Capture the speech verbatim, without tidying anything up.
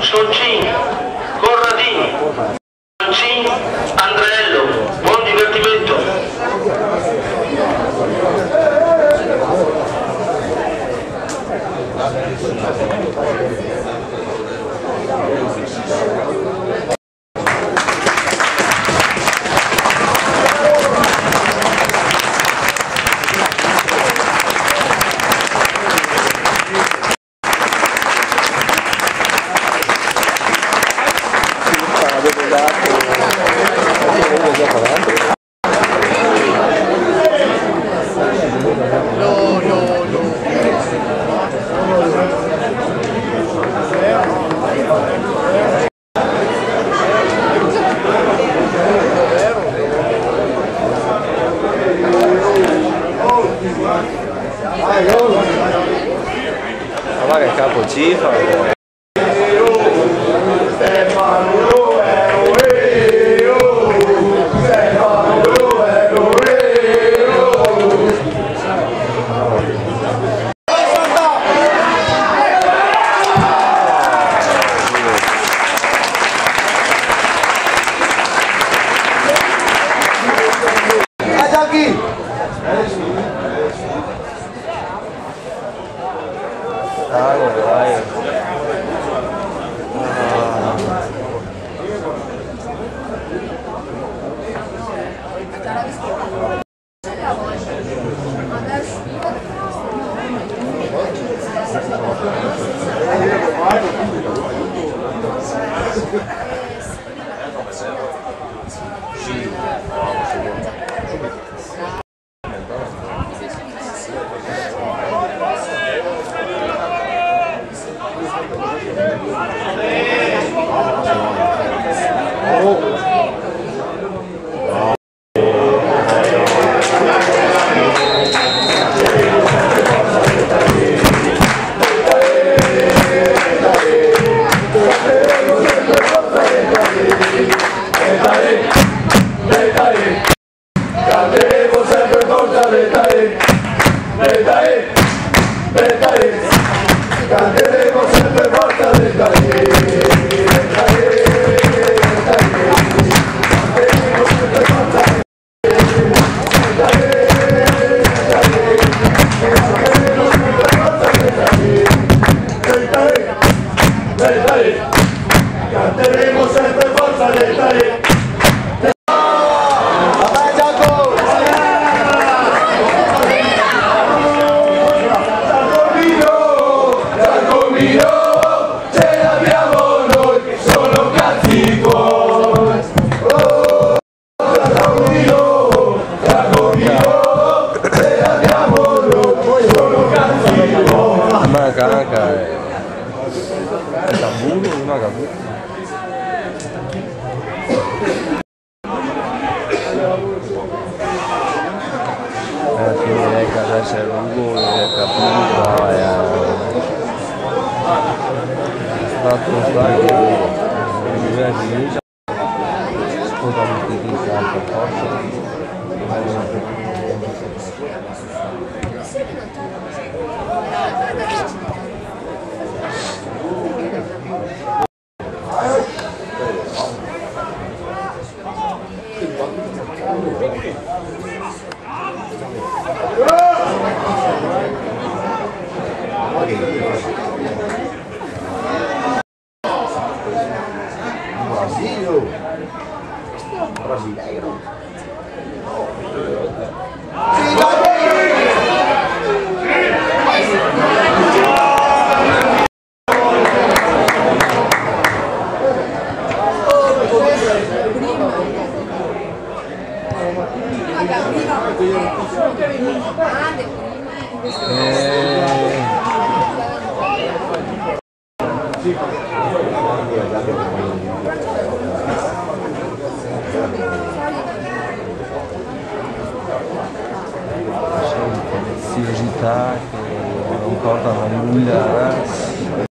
Soncin, Corradin, Soncin, Andreello, buon divertimento. Ma va che capo ci fa. Canteremo sempre forza, Letae, Letae, Letae. Canteremo sempre forza, Letae, Letae, Letae. Canteremo sempre forza, Letae, Letae, Letae. Canteremo sempre forza, Letae, Letae. Canteremo sempre forza, Letae. Giacomino, Giacomino, ce l'abbiamo noi, sono cazzi tuoi. Oh, Giacomino, Giacomino, ce l'abbiamo noi, sono cazzi tuoi. Manca anca, eh, el tamburo, no manca pì. Eh, sì, eh, che adesso è lungo, eh, capito, eh. Sta, sta, sta, che, eh, comincia. Scusa, mi ti dico, per forza. Brasileiro. Sì, agità, che non portano a nulla, eh.